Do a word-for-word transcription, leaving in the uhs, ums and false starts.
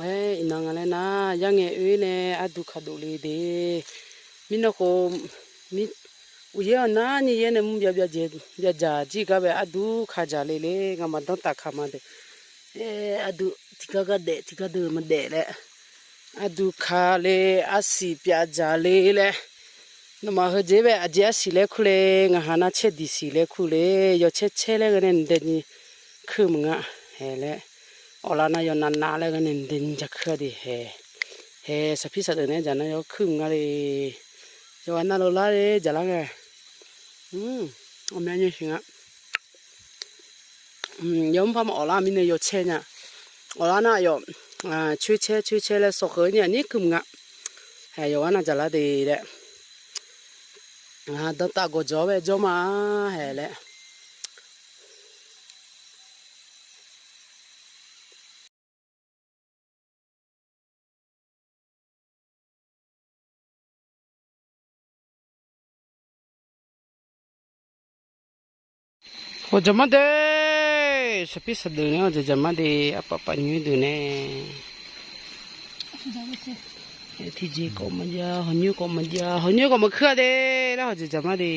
Aer, iqnan nga laer nar, yarngae oer nae arduq kaqdov le de. Mirnan khof, uqyaer-awq narni yaer nae mr byav byav jeq byav dzaq jir gar bae arduq kaq dzaq le le, ngamaf danrtaf kaq ma deuq. Aer, arduq tiqgar gar daef tiqgar deuq maqdaef laer, arduq kaq le, arsiq pyav dzaq le laer. Nawmaf heujeq bae aqjeq arsiq laer kur le, ngaq ha nar caer diq siq laer kur le, yawcaer caer laer ghae nae mqdae ni kuir maqnga. Hae laer, awqlav nav yawnav nav laer ghae nae mqdae ni ja kuir-a de hae. Hae, saqpir saqdeuq nae dzaq nar yawkuir maqnga le. Yawqghaq navluf lar le dzaqlar ngae. Ghawqmya nyae siq nga. Yawmr par ma awqlar mirnae yawcaer nya. Awqlar nar aqyawf coer caer coer caer laer sawv kheuv nya nir kuir maqnga. Hae, yawqghaq nav dzaqlar de laer. Danrtav gawqjawq-awr bae jawr ma hae laer. Hawq jaqmar de, saqpir saqdeuq nae hawq jaqmar de, arpaf paf nyoer deuq nae. Tiqjeq kawv maqjav, hawq nyoer kawv maqjav, hawq nyoer kawv maqkuir-a de laer hawq jaqmar de.